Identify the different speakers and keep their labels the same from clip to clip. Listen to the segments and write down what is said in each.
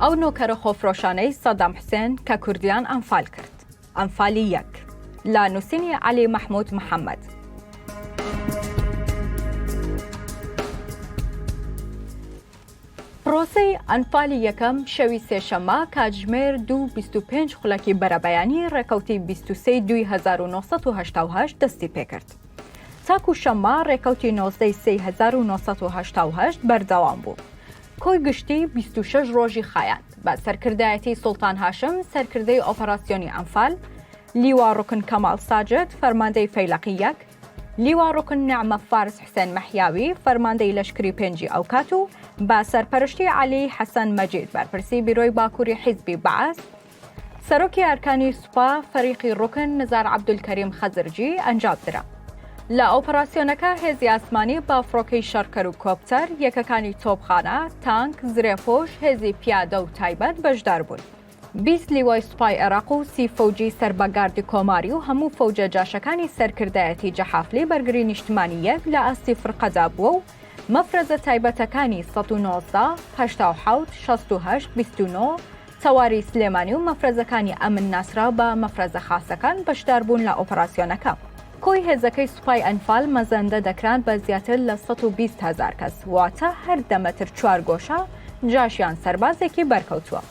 Speaker 1: ئەو نۆکەرە خۆفرۆشانەی سەدام حوسێن کە کوردیان ئەنفال کرد. ئەنفالی یەک. لە نووسینی عەلی مەحمود محەمەد. پرۆسەی ئەنفالی یەکەم شەوی سێشەممە کاتژمێر 2:25 خولەکی بەرەبەیانی ڕێکەوتی 23 دووی 1988 دەستی پێکرد. تاکو شەممە ڕێکەوتی 19 سێی 1988 بەردەوام بوو. کۆی گشتی 26 ڕۆژی خایاند. بە سەرکردایەتی سوڵتان هاشم سەرکردەی ئۆپەراسیۆنی ئەنفال، لیوا ڕوکن کەمال ساجد فەرماندەی فەیلەقی یەک، لیوا ڕوکن نەعمە فارس حوسێن مەحیاوی فەرماندەی لەشکری پێنجی ئەوکات و بە سەرپەرشتی عەلی حەسەن مەجید بەرپرسی بیرۆی باکووری حیزبی بەعس، سەرۆکی ئەرکانی سوپا فەریقی ڕوکن نزار عەبدولکەریم خەزرجی ئەنجام درا. لە ئۆپەراسیۆنەکە هێزی ئاسمانی بە فڕۆکەی شەڕکەر و کۆپتەر، یەکەکانی تۆپخانە، تانک، زرێپۆش، هێزی پیادە و تایبەت بەشدار بوون. 20 لیوای سوپای عێراق و سی فەوجی سەر بە گاردی کۆماری و هەموو فەوجە جاشەکانی سەرکردایەتی جەحافلی بەرگری نیشتمانی یەک لە ئاستی فرقەدا بووە و مەفرەزە تایبەتەکانی 119، 87، 68، 29، سواری سلێمانی و مەفرەزەکانی ئەمن ناسراو بە مەفرەزە خاسەکان بەشداربوون لە ئۆپەراسیۆنەکە. کۆی هێزەکەی سوپای ئەنفال مەزەندە دەکران بە زیاتر لە 120 هەزار کەس، واتە هەر دە مەتر چوارگۆشە جاش یان سەربازێکی بەرکەوتووە.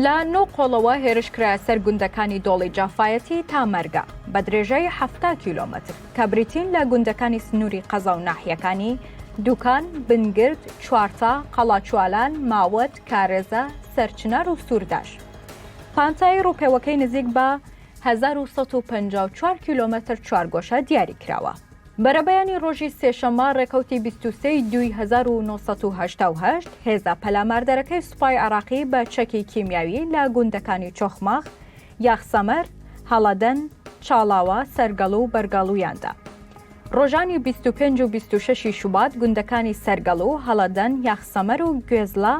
Speaker 1: لە نۆ قۆڵەوە هێرش کرایە سەر گوندەکانی دۆڵی جافایەتی تا مەرگە، بە درێژایی 70 کیلۆمەتر، کە بریتین لە گوندەکانی سنووری قەزا و ناحیەکانی، دوکان، بنگرد، چوارتا، قەڵاچوالان، ماوەت، کارێزە، سەرچنار و سوورداش. پانتایی ڕووپێوەکەی نزیک بە 1154 کیلۆمەتر چوارگۆشە دیاری کراوە. بەرەبەیانی ڕۆژی سێشەممە ڕێکەوتی 23 ی دووی 1988 هێزە پەلاماردەرەکەی سوپای عێراقی بە چەکی کیمیاوی لە گوندەکانی چۆخماخ، یاخسەمەر، هەڵەدن، چاڵاوە، سەرگەڵو و بەرگەڵویان دا. ڕۆژانی 25 و 26 ی شوبات گوندەکانی سەرگەڵو، هەڵەدن، یاخسەمەر و گوێزڵە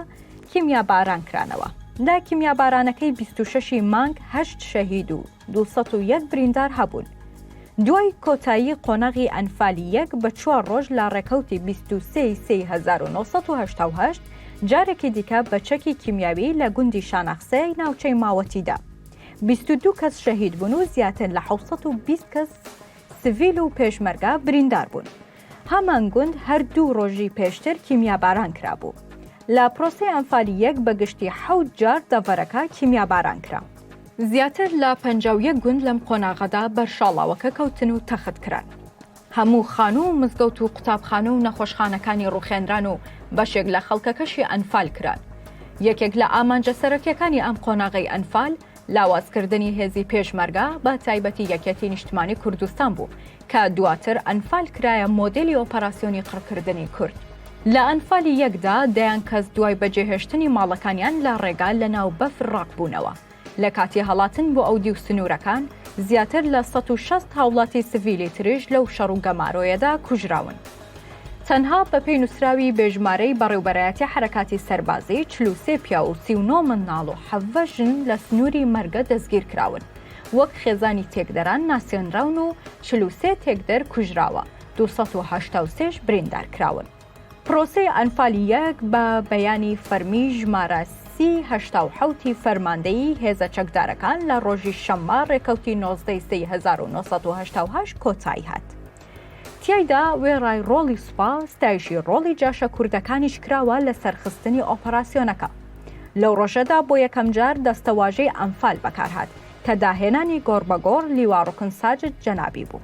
Speaker 1: کیمیاباران کرانەوە. لە کیمیابارانەکەی 26 ی مانگ هەشت شەهید و 201 بریندار هەبوون. دوای کۆتایی قۆناغی ئەنفالی یەک بە چوار ڕۆژ لە ڕێکەوتی 23 ی سێی 1988 جارێکی دیکە بە چەکی کیمیاوی لە گوندی شاناخسێ ناوچەی ماوەتیدا 22 کەس شەهید بوون و زیاتر لە 720 کەس سڤیل و پێشمەرگە بریندار بوون. هەمان گوند هەر دوو ڕۆژی پێشتر کیمیاباران کرابوو. لە پرۆسەی ئەنفالی یەک بە گشتی حەوت جار دەڤەرەکە کیمیاباران کرا. زیاتر لە 51 گوند لەم قۆناغەدا بەر شاڵاوەکە کەوتن و تەخت کران. هەموو خانوو و مزگەوت و قوتابخانە و نەخۆشخانەکانی ڕووخێنران و بەشێک لە خەڵکەکەشی ئەنفال کران. یەکێک لە ئامانجە سەرەکیەکانی ئەم قۆناغەی ئەنفال، لاوازکردنی هێزی پێشمەرگە بە تایبەتی یەکێتی نیشتمانی کوردستان بوو کە دواتر ئەنفال کرایە مۆدێلی ئۆپەراسیۆنی قڕکردنی کورد. لە ئەنفالی یەکدا دەیان کەس دوای بەجێهێشتنی ماڵەکانیان لە ڕێگا لە ناو بەفر ڕەق بوونەوە. لە کاتی هەڵاتن بۆ ئەودیو سنوورەکان زیاتر لە 160 هاوڵاتی سڤیلی تریش لەو شەڕ و گەمارۆیەدا کوژراون. تەنها بەپێی نووسراوی بێژمارەی بەڕێوبەرایەتی حەرەکاتی سەربازی 43 پیاو و 39 منداڵ و 17 ژن لە سنووری مەرگە دەستگیرکراون وەک خێزانی تێکدەران ناسێنراون و 43 تێکدەر کوژراوە 283 بریندار کراون. پرۆسەی ئەنفالی یەک بە بەیانی فەرمی ژمارە سی 87 ی فەرماندەیی هێزە چەکدارەکان لە ڕۆژی شەممە ڕێکەوتی 19 سێی 1988 کۆتایی هات. تیایدا وێڕای ڕۆڵی سوپا، ستایشی ڕۆڵی جاشە کوردەکانیش کراوە لە سەرخستنی ئۆپەراسیۆنەکە. لەو ڕۆژەدا بۆ یەکەمجار دەستەواژەی ئەنفال بەکارهات، کە داهێنانی گۆڕبەگۆڕ لیوا ڕوکن ساجد جەنابی بوو.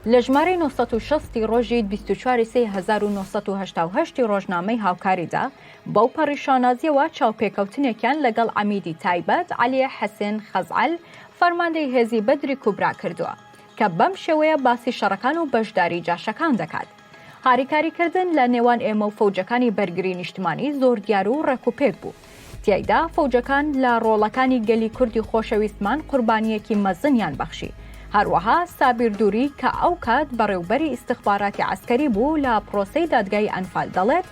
Speaker 1: لە ژمارەی 960 ی ڕۆژی 24 سێی 1988 ی ڕۆژنامەی هاوکاریدا، بەوپەڕی شانازییەوە چاوپێکەوتنێکیان لەگەڵ عەمیدی تایبەت عەلی حەسێن خەزعەل، فەرماندەی هێزی بەدری کوبرا کردووە. کە بەم شێوەیە باسی شەڕەکان و بەشداری جاشەکان دەکات. هاریکاریکردن لە نێوان ئێمە و فەوجەکانی بەرگری نیشتمانی زۆر دیار و ڕێکوپێک بوو. تیایدا فەوجەکان لە ڕۆڵەکانی گەلی کوردی خۆشەویستمان قوربانییەکی مەزنیان بەخشی. هەروەها سابیر دووری کە ئەو کات بەڕێوبەری ئیستخباراتی عەسکەری بوو لە پرۆسەی دادگای ئەنفال دەڵێت،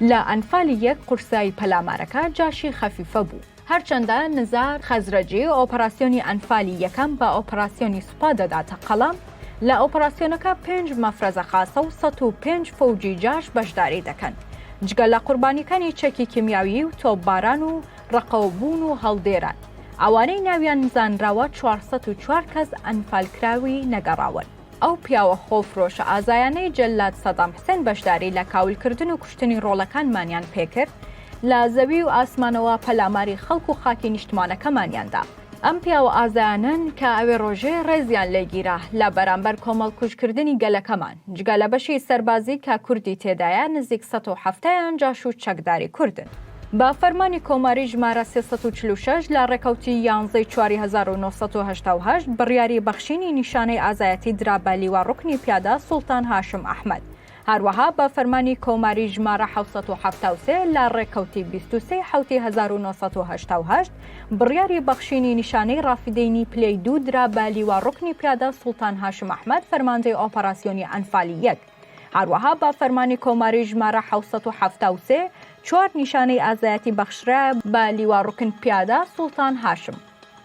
Speaker 1: لە ئەنفالی یەک قورسایی پەلامارەکە جاشی خەفیفە بوو. هەرچەندە نزار خەزرەجی ئۆپەراسیۆنی ئەنفالی یەکەم بە ئۆپەراسیۆنی سوپا دەداتە قەڵەم، لە ئۆپەراسیۆنەکە پێنج مەفرەزە خاسە و 105 فەوجی جاش بەشداری دەکەن. جگە لە قوربانیەکانی چەکی کیمیاویی و تۆپباران و ڕەقەوبوون و هەڵدێران. ئەوانەی ناویان زانراوە 404 کەس ئەنفالکراوی نەگەڕاون. ئەو پیاوە خۆفرۆشە ئازایانەی جەلاد سەدام حسێن بەشداری لە کاولکردن و کوشتنی ڕۆڵەکانمانیان پێکرد، لە زەوی و ئاسمانەوە پەلاماری خەڵک و خاکی نیشتمانەکەمانیان دا. ئەم پیاوە ئازایانەن کە ئەوێ ڕۆژێ ڕێزیان لێ گیرا لە بەرامبەر کۆمەڵکوژکردنی گەلەکەمان، جگە لە بەشی سەربازی کە کوردی تێدایە نزیک 170 یان جاش و چەکداری کوردن. بە فەرمانی کۆماری ژمارە 346 لە ڕێکەوتی یانزەی چواری 1988 بڕیاری بەخشینی نیشانەی ئازایەتی درا بە لیوا ڕوکنی پیادە سوڵتان هاشم ئەحمەد. هەروەها بە فەرمانی کۆماری ژمارە 773 لە ڕێککەوتی 23 حەوتی 1988 بڕیاری بەخشینی نیشانەی ڕافدەینی پلەی دوو درا بە لیوا ڕوکنی پیادە سوڵتان هاشم ئەحمەد فەرماندەی ئۆپەراسیۆنی ئەنفالی یەک. هەروەها بە فەرمانی کۆماری ژمارە 773 چوار نیشانەی ئازایەتی بەخشرا بە لیوا ڕوکن پیادە سوڵتان هاشم.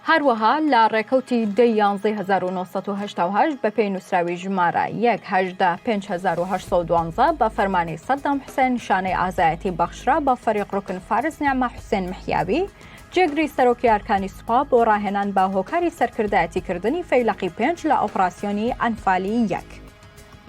Speaker 1: هەروەها لە ڕێکەوتی دە ی یانزەی 1988 بە پێی نووسراوی ژمارە یەک 18 5812 بە فەرمانی سەدام حوسێن نیشانەی ئازایەتی بەخشرا بە فەریق ڕوکن فارس نیعمە حوسێن محیاوی جێگری سەرۆکی ئەرکانی سوپا بۆ ڕاهێنان بە هۆکاری سەرکردایەتیکردنی فەیلەقی پێنج لە ئۆپراسیۆنی ئەنفالی یەک.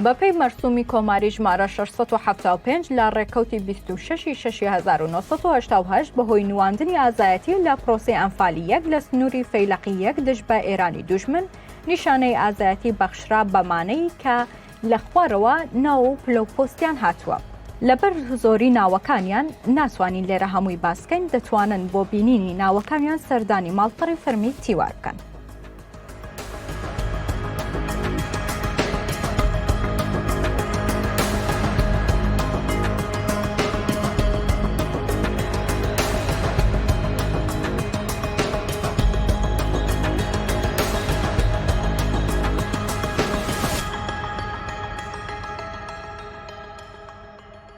Speaker 1: بەپێی مەرسومی کۆماری ژمارە 675 لە ڕێککەوتی 26 ی شەشی 1988 بەهۆی نواندنی ئازایەتی لە پرۆسەی ئەنفالی یەک لە سنووری فەیلەقی یەک دژ بە ئێرانی دوژمن نیشانەی ئازایەتی بەخشرا بەمانەی کە لە خوارەوە ناو و پلە و پۆستیان هاتووە. لەبەر زۆری ناوەکانیان ناتوانین لێرە هەمووی باسکەین دەتوانن بۆ بینینی ناوەکانیان سەردانی ماڵپەڕی فەرمی تیوار بکەن.